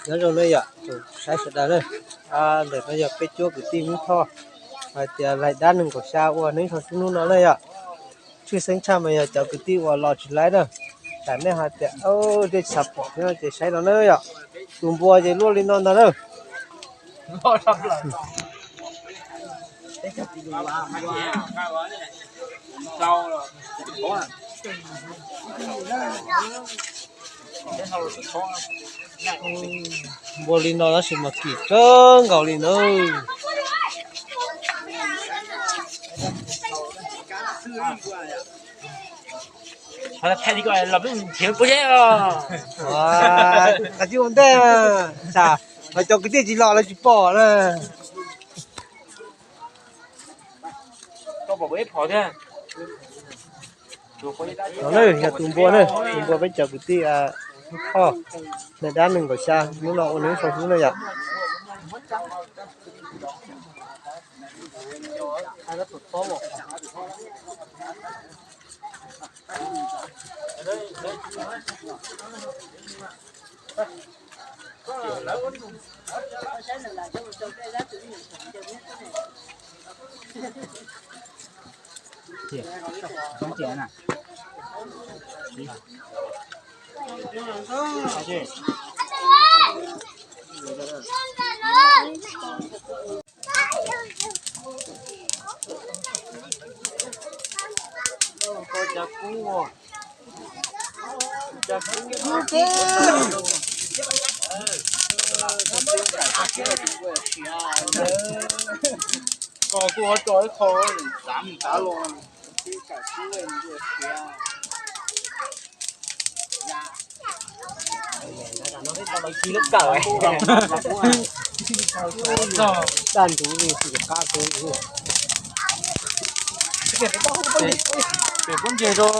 Nyob zoo na yom, saib sawv daws na. Ntawm no yog peb cuab kwv tij Hmoob Thoj, hais tias laig dab nees nkaum xya ua neeb sau xub hnub no na yom. Tshwj xeeb tshaj mas yog cov kwv tij uas los tsis laib na. Tam nej hais tias dej tsis pom thiab ces saib no na yom. Tus npua ces luaj li no ntag na. Npua li no tab sis mas kim kawg nkaus li na. Qhov tib ua ntej, los cov kwv tij tsis los lawv tsis pom na. Yog tus npua na, tus npua peb cov kwv tij Hmoob Thoj, laig dab nees nkaum xya hnub no ua neeb sau xub na yom. Koj kuj ho tso ib qho xav mus xav los. Daj ntuv li tsis qab kub. Pem pob ntseg rau.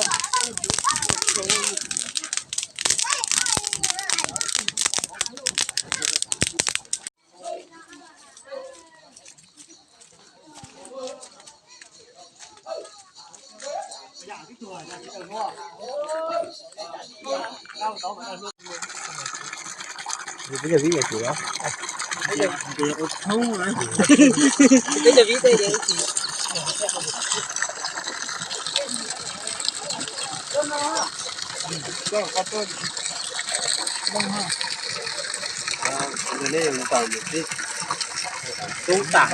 Tub tas.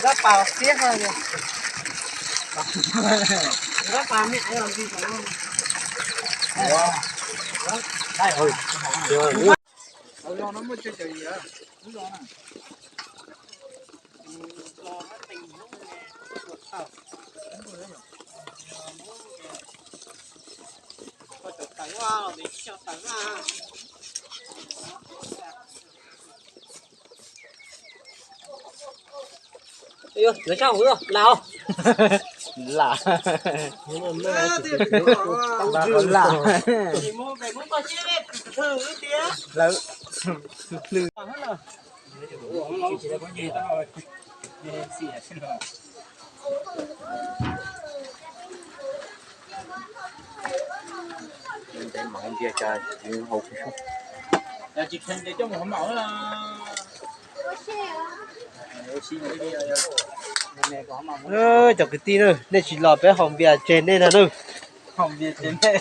Rab pas xiab ha. Rab pas me aiv los ntxi. Lawv sab hauv lam. Lam. Lam. Lawv. Cov kwv tij na, nej tsis los peb haus npias tseg nej no na.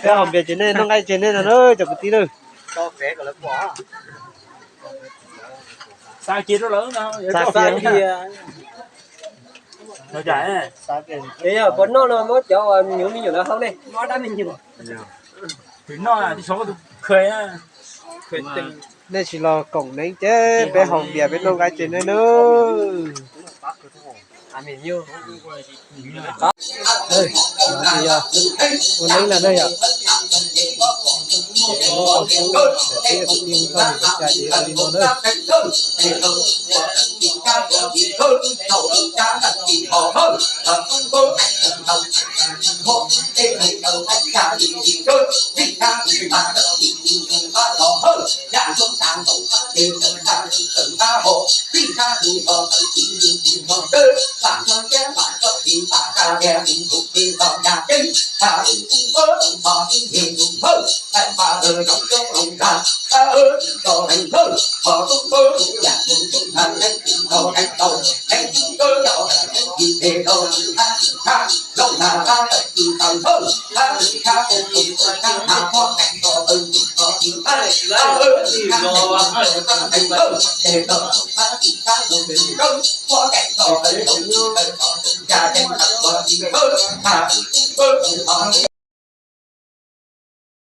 Peb haus npias tseg nej, noj nqaij tseg nej no na cov kwv tij na. Xav kiag rau lawv no. Xav kiag. Yog puas noj no muab cov uas nyuam me nyuam lawv haus ne, muab dab me nyuam. Nej tsis los koom neeb ces peb haus npias peb noj nqaij tseg nej na. Ua neeb na na yom. Peb kwv tij Hmoob Thoj mus txog xya ces ua li no na.